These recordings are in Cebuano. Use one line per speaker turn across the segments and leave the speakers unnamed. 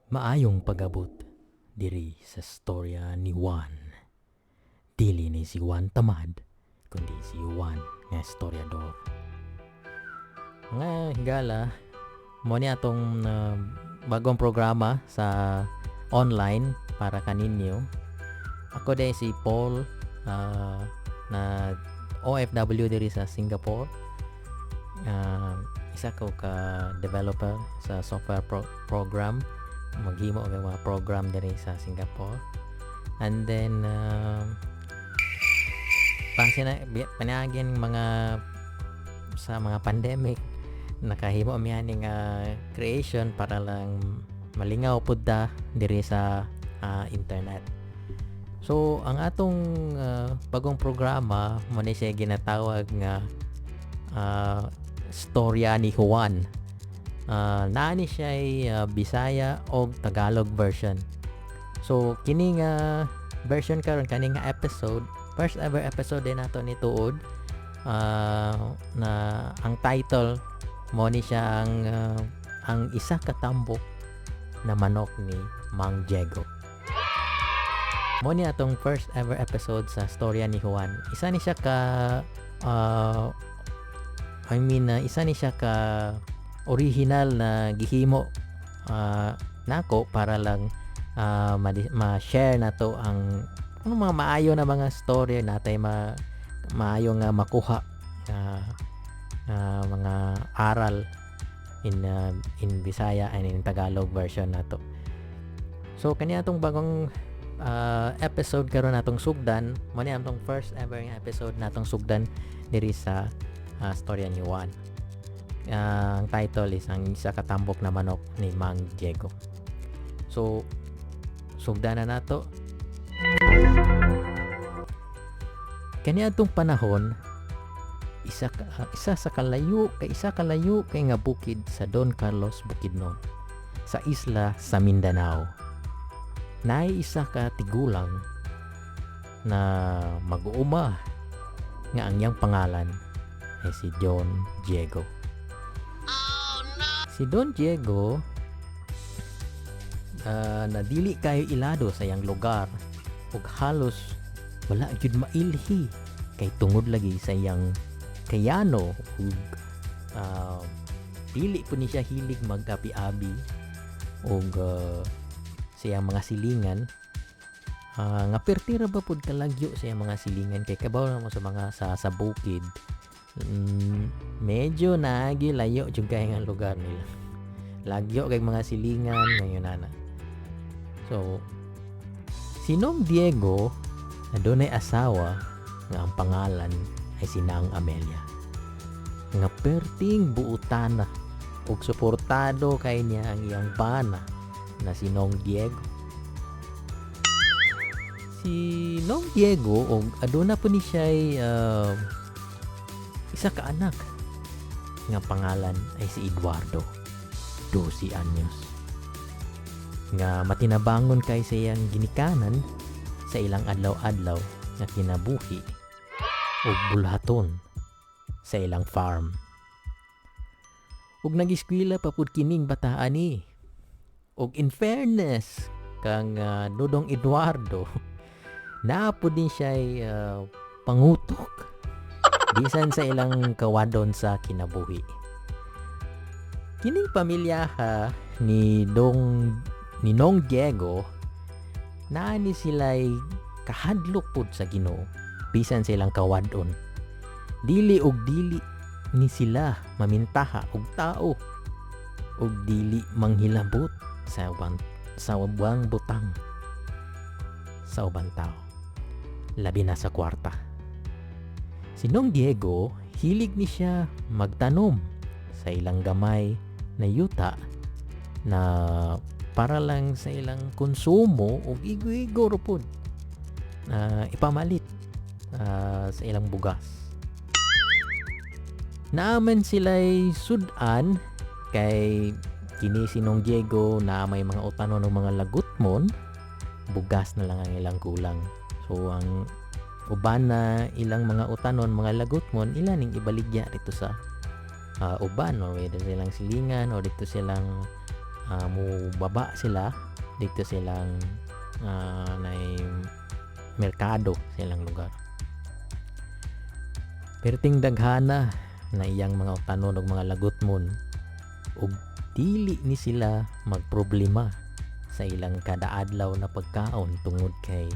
Maayong pag-abot diri sa storya ni Juan. Dili ni si Juan Tamad, kundi si Juan nga istoryador. Mga higala, mo ni atong bagong programa sa online para kaninyo. Ako day si Paul na OFW diri sa Singapore. Isa ko ka developer sa software program, maghimo og mga program diri sa Singapore. And then na paniagin mga sa mga pandemic, nakahimo mi ani nga creation para lang malingaw pud ta diri sa internet. So ang atong bagong programa mo ni siya ginatawag nga Storya ni Juan. Naa ni siya Bisaya og Tagalog version. So kini nga version karon, kani nga episode, first ever episode din nato ni tuod, na ang title mo ni siya ang Isa Ka Tambok na Manok ni Mang Diego. Mo ni atong first ever episode sa Storya ni Juan. Isa ni siya ka I mean, isa ni siya ka original na gihimo nako para lang ma-share nato ang ano, mga maayo na mga story natay maayo nga makuha mga aral in Bisaya and in Tagalog version nato. So kani atong bagong episode karon natong sugdan, mo ni atong first ever nga episode natong sugdan diri sa Storya ni Juan. Ang title is Ang Isa Ka Tambok na Manok ni Mang Diego. So sugdan na nato. Kaniadtong panahon, isa sa kalayo kay isa kalayo kay nga bukid sa Don Carlos, Bukidnon, sa isla sa Mindanao. Naay isa ka tigulang na mag-uuma nga ang iyang pangalan ay si Don Diego. Si Don Diego na dili kayo ilado sa iyang lugar ug halos wala gyud mailhi kay tungod lagi sa iyang kayano ug dili po ni siya hilig mag-abi-abi ug sa iyang mga silingan, nga perti ra ba pud kalagyo sa iyang mga silingan kay kabaw na mo sa mga sa bukid, medyo naagi layo jud kay nga lugar nila, lagyo kay mga silingan ngayon ana. So si Nong Diego adunay asawa nga ang pangalan ay si Nang Amelia, nga perting buutana ug suportado kay niya ang iyang bana na si Nong Diego. Si Nong Diego og aduna po ni siya isa ka anak nga pangalan ay si Eduardo, 12 anyos, nga matinabangon kay sa iyang ginikanan sa ilang adlaw-adlaw nga kinabuhi ug bulhaton sa ilang farm. Ug nagiskwela pa pud kining bataan ni. Ug in fairness kang Dodong Eduardo, naa pud din siya pangutok bisan sa ilang kawadon sa kinabuhi. Kining pamilyaha ni Nong Diego, naa ni sila'y kahadlok pud sa Ginoo bisan sa ilang kawadon. Dili og dili ni sila mamintaha og tao ug dili manghilabot sa ubang butang sa ubang tao, labi na sa kwarta. Si Nong Diego, hilig ni siya magtanom sa ilang gamay na yuta na para lang sa ilang konsumo ug igo-igo ra pud ipamalit sa ilang bugas. Naaman sila'y sudan kay kini si Nong Diego na may mga utanon ng mga lagutmon, bugas na lang ang ilang kulang. So ang uban na ilang mga utanon, mga lagutmon, ila ning ibaligya dito sa uban or whether silang silingan or dito silang Mubaba sila dito silang nay merkado sa ilang lugar. Perting daghana na iyang mga utanon og mga lagutmon ug dili ni sila magproblema sa ilang kada adlaw na pagkaon tungod kay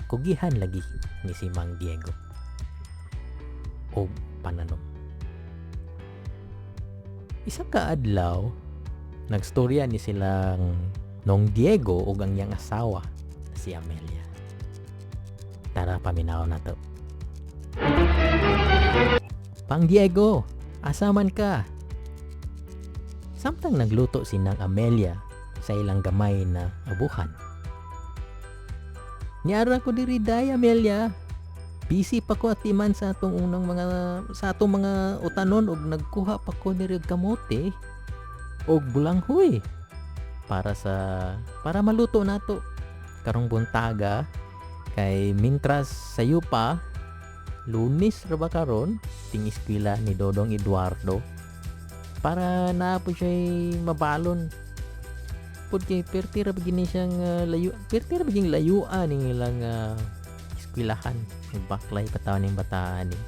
kugihan lagi ni si Mang Diego og pananom. Isa ka adlaw, nagstorya ni silang Nong Diego ug ang iyang asawa si Amelia. Tara, paminaw na to. Pang Diego, asa man ka? Samtang nagluto si Nang Amelia sa ilang gamay na abuhan. Niara ko diri, day Amelia. Busy pa ko atiman sa atong unang mga sa atong mga utanon og nagkuha pa ko diri og kamote og bulanghoy para maluto nato karong buntaga kay mintras sayo pa, Lunes ra ba karon, ting eskwela ni Dodong Eduardo, para naa po siya mabalon pud kay perti ra ba gini siyang layo, perti ra ba ging layuan ning ilang eskwelahan. Baklay pa taon ning bataan ni.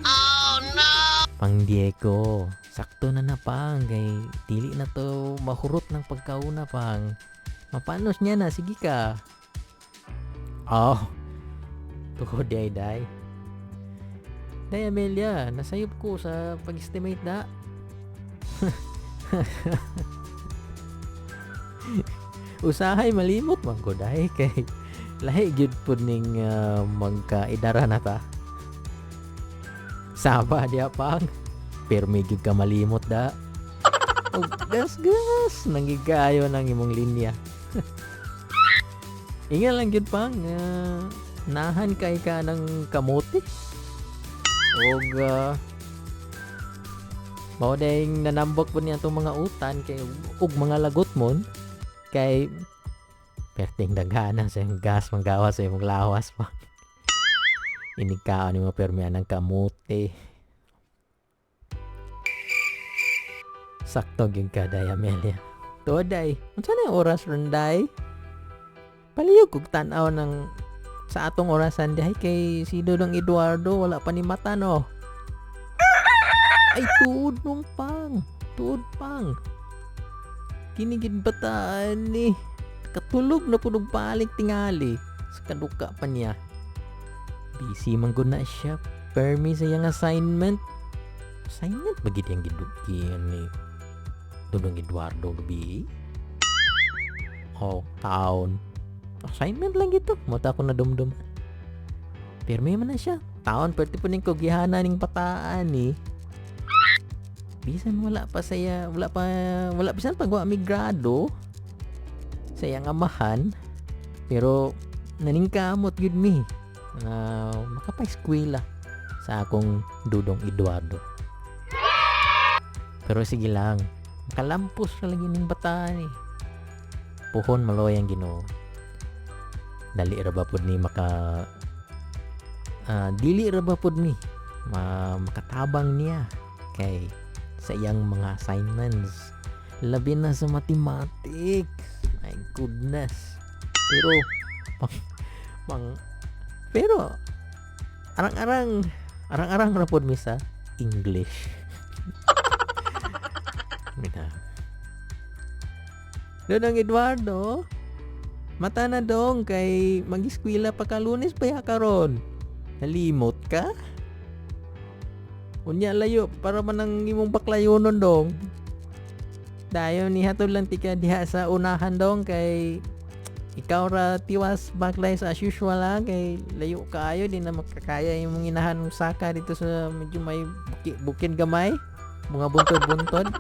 Oh no! Pang Diego, sakto na na, pang, kay dili na to mahurot ng pagkauna, pang. Mapanos niya na, sige ka. Oh, tuod day, day. Day Amelia, nasayop ko sa pag-estimate da. Usahay malimot man ko, day, kay lahi gyud pud ning magkaidara na ta. Saba diya, pang. Pirmi gyud ka malimot da. Og gas gas nangigayo ng imong linya. Inga lang gyud, pang, nahan kay ka ng kamote. Og mao dayng nanambok po niya itong mga utan kay ug mga lagutmon kay perting daghana sa imong gas manggawa sa imong lawas pa. Inig kaon nimo permi ng kamote. Sakto gyud ka, day Amelia. Tuod, day. Unsa na yung oras ron, day? Palihog kog tan-aw ng sa atong orasan diay kay si Dodong Eduardo wala pa ni mata, no. Ay, tuod nung, pang. Tuod, pang. Kini gid bataan ni. Katulog na pud og balik tingali. Sa kaduka pa niya. Busy man gud na siya. Permi sa iyang assignment. Assignment ba gid yang gidukian ni Dodong Eduardo gabi? Oh, taon. Assignment lang gito. Mata ako na dumdum. Pirmi man na siya. Taon, pwede po ning kugihana ning pataan ni. Bisan wala pa saya, wala pa, wala bisan pag wa mi grado sa iyang amahan. Pero naningkamot gyud mi na makapa-eskwela sa akong Dudong Eduardo. Pero sige lang, makalampos ra lagi ning bataan eh. Puhon maloy ang Ginoo. Dali ra ba pud ni maka dili ra ba pud ni makatabang niya kay sa iyang mga assignments, labi na sa mathematics, my goodness. Pero pang, pang pero arang-arang arang-arang ra pud mi sa English. Mina. Dodong Eduardo, mata na dong kay mag-eskwela pa ka, Lunes pa ya karon. Nalimot ka? Unya layo para man ang imong baklayonon, dong. Dayon nihatod lang tika diha sa unahan, dong, kay ikaw ra tiwas baklay sa as usual ha, kay layo kaayo, di na makakaya imong inahan saka dito sa medyo may bukid gamay, mga buntod-buntod.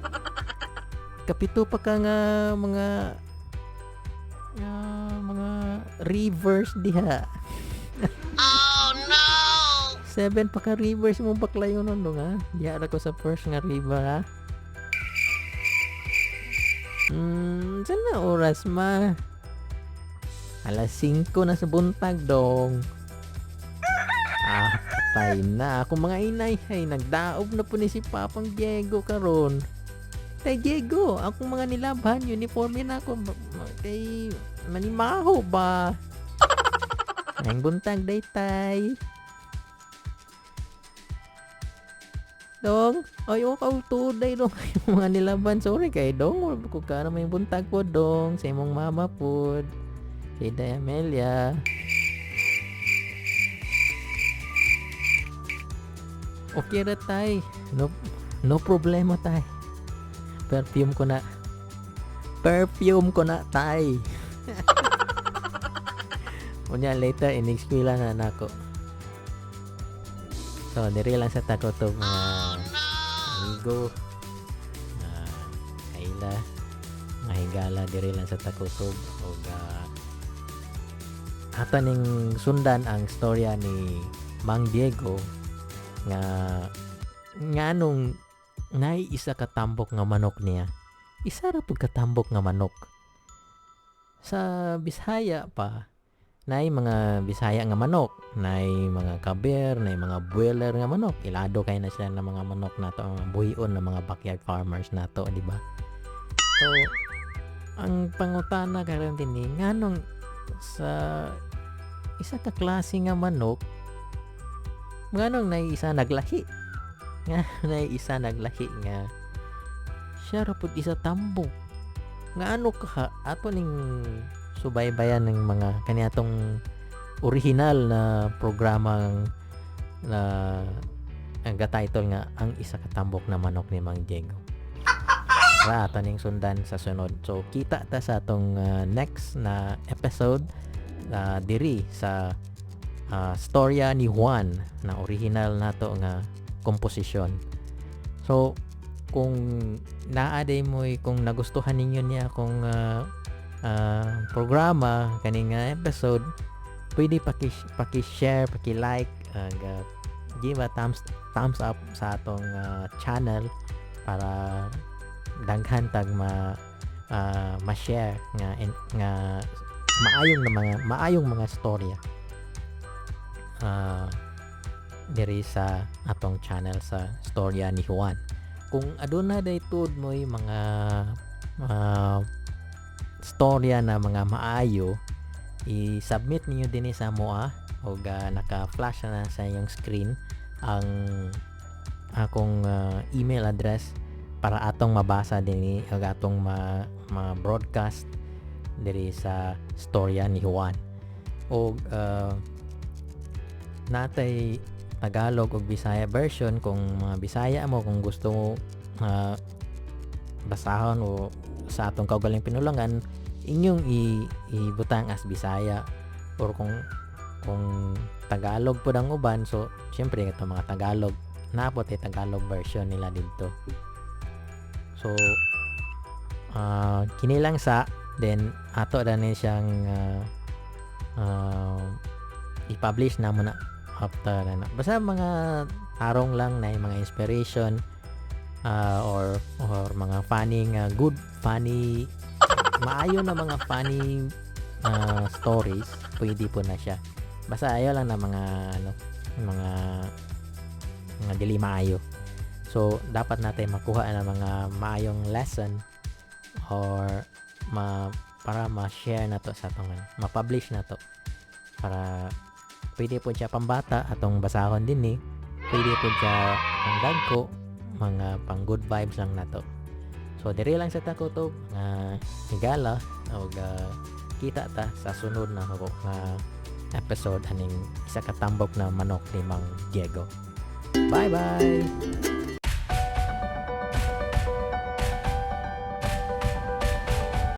Kapito pa ka nga mga rivers diha.
Oh no!
Seven pa ka rivers mo baklayonon, dong ha. Diha ra ko sa first nga river ha. Saan na oras, ma? Alas 5 na sa buntag, dong. Ah, patay na. Ako mga inay, ay nagdaob na po ni si Papang Diego karon. Tay Diego, akong mga nilabhan, uniforme na ako. Kay manimaho ba? Ang buntag day, tay. Dong, ay o ka day dong. Yung mga nilaban, sorry kay dong. Wala ko ka na may buntag po dong. Sa imong mama po. Kay Day Amelia. Okay ra tay. No, no problema tay. Perfume ko na. Perfume ko na tay. Unya later in-eskwela na nako. So diri lang sa Takotob mga amigo. Kaila mga higala, diri lang sa Takotob og ato ning sundan ang storya ni Mang Diego nga nganong nay isa ka tambok nga manok niya. Isa ra pud ka tambok nga manok. Sa Bisaya pa, nay mga Bisaya nga manok, nay mga kaber, nay mga boiler nga manok. Ilado kay na sila ng mga manok nato, ang mga buhion ng mga backyard farmers nato, di ba? So, ang pangutana karon dinhi, nganong sa isa ka klase nga manok, nganong nay isa naglahi? Nga nay isa naglahi nga siya ra pud isa tambok. Nga ano ka ato ning subaybayan ng mga kaniatong original na programang na ang title nga Ang Isa Ka Tambok na Manok ni Mang Diego. Ra ato ning sundan sa sunod. So kita ta sa atong next na episode diri sa Storya ni Juan na original nato nga komposisyon. So kung naa day mo'y kung nagustuhan ninyo niya akong programa kaning episode, pwede paki-share, paki-like, give a thumbs up sa atong channel para daghan tag ma-share nga nga maayong na mga maayong mga storya diri sa atong channel sa Storya ni Juan. Kung aduna day tuod mo'y mga storya na mga maayo, i-submit niyo dinhi sa moa og naka-flash na sa inyong screen ang akong email address para atong mabasa dinhi ug atong ma-broadcast diri sa Storya ni Juan. Og natay Tagalog ug Bisaya version kung mga Bisaya mo, kung gusto mo basahon o sa atong kaugaling pinulangan, inyong ibutang as Bisaya, or kung Tagalog pud ang uban, so syempre itong mga Tagalog naa po tay Tagalog version nila didto. So kini lang sa then ato dani siyang i-publish na mo na after na. Basta mga tarong lang na mga inspiration or mga funny nga good funny maayo na mga funny stories, pwede po na siya. Basta ayaw lang na mga ano, mga dili maayo. So dapat natin makuha na mga maayong lesson or para ma-share na to sa atong ano, ma-publish na to para pwede po siya pambata atong basahon din ni, pwede po siya pang dagko, mga pang good vibes lang nato. So diri lang sa Takotob nga higala og kita ta sa sunod na ako nga episode aning Isa Ka Tambok na Manok ni Mang Diego. Bye bye.